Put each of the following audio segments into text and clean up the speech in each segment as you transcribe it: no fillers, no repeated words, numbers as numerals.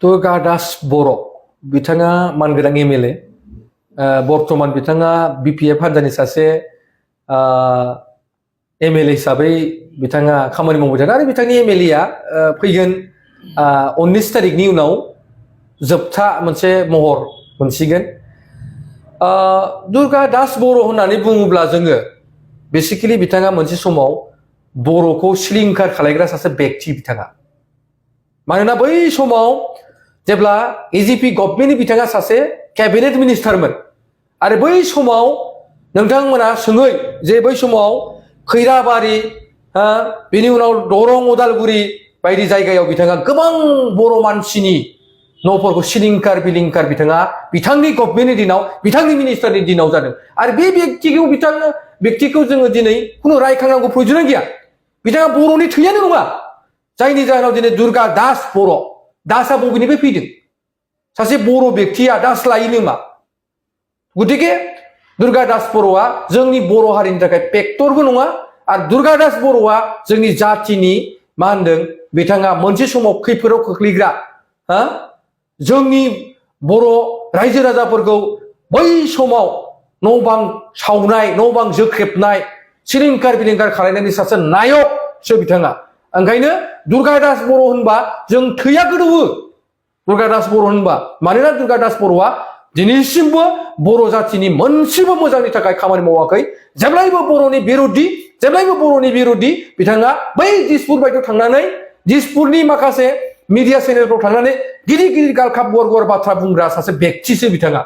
दुर्गा दास बर' बिथाङा मानगोनां एमएलए बर्तमान बिथाङा बिपिएफ हान्जानि सासे एमएलए हिसाबै बिथाङा खामानि मावबाय थादों आरो बिथांनि एमएलएआ फैगोन 19 तारिखनि उनाव जोबथा मोनसे महर मोनसिगोन दुर्गा दास बर' होननानै बुङोब्ला जोङो बेसिकेलि बिथाङा मोनसे समाव बर'खौ सिलिंखार खालायग्रा सासे व्यक्ति बिथाङा मानोना बै समाव जेब्ला एजिपि गभर्नमेन्टनि बिथाङा सासे कैबिनेट मिनिस्टारमोन आरो बै समाव नोंथांमोना सोङै जे बै समाव खैराबारि बेनि उनाव दरं उदालगुरि बायदि जायगायाव बिथाङा गोबां बर' मानसिनि न'फोरखौ सिलिंखार बिलिंखार बिथाङा बिथांनि गभर्नमेन्टनि दिनाव बिथांनि मिनिस्टारनि दिनाव जादों आरो बे व्यक्तिखौ जोङो दिनै खुनु रायखांनांगौ प्रयोजन गैया बिथाङा बर'नि थैयानो नङा जायनि जाहोनाव दिनै दुर्गा दास बर' दासआ बबेनिफ्राय फैदों सासे बर' व्यक्तिया दास लायोनो मा गतिके दुर्गा दास बर'आ जोंनि बर' हारिनि थाखाय फेक्टरबो नङा आरो दुर्गा दास बर'आ जोंनि जातिनि मा होनदों बिथाङा मोनसे समाव खैफोदाव खोख्लैग्रा जोंनि बर' रायजो राजाफोरखौ बै समाव न' बां सावनाय न' बां जोख्रेबनाय सिलिंखार बिलिंखार खालायनायनि सासे नायकसो बिथाङा ओंखायनो दुर्गा दास बर' होनबा जों थैया गोदौवो दुर्गा दास बर' होनबा मानोना दुर्गा दास बर'आ दिनैसिमबो बर' जातिनि मोनसेबो मोजांनि थाखाय खामानि मावाखै जेब्लायबो बर'नि बिर'धि बिथाङा बै दिसपुर बायदियाव थांनानै दिसपुरनि माखासे मिडिया चेनेलफ्राव थांनानै गिदिर गिदिर गालखाब गुवार गुवार बाथ्रा बुंग्रा सासे व्यक्तिसो बिथाङा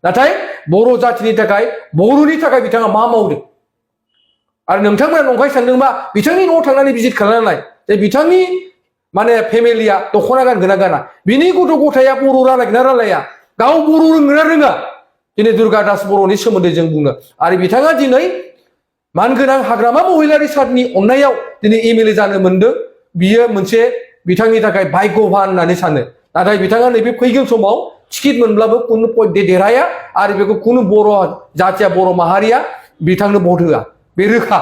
नाथाय बर' जातिनि थाखाय बर'नि थाखाय बिथाङा मा मावदों आरो नोंथांमोना नंखाय सानदोंबा बिथांनि न'आव थांनानै भिजिट खालामनाय जे बिथांनि माने फेमिलिया दख'ना गानगोना गाना बिनि गथ' गथाया बर' रायलायगोना रायलाया गाव बर' रोंगोना रोङा दिनै दुर्गा दास बर'नि सोमोन्दै जों बुङो आरो बिथाङा दिनै मानगोनां हाग्रामा महिलारि सारनि अननायाव दिनै एमएलए जानो मोनदों बियो मोनसे बिथांनि थाखाय भाग्यवान होननानै सानो नाथाय बिथाङा नैबे फैगोन समाव टिकेट मोनब्लाबो कुनु पइन्ट देरहाया आरो बेखौ कुनु बर' जातिया बर' माहारिया बिथांनो भट होआ बे रोखा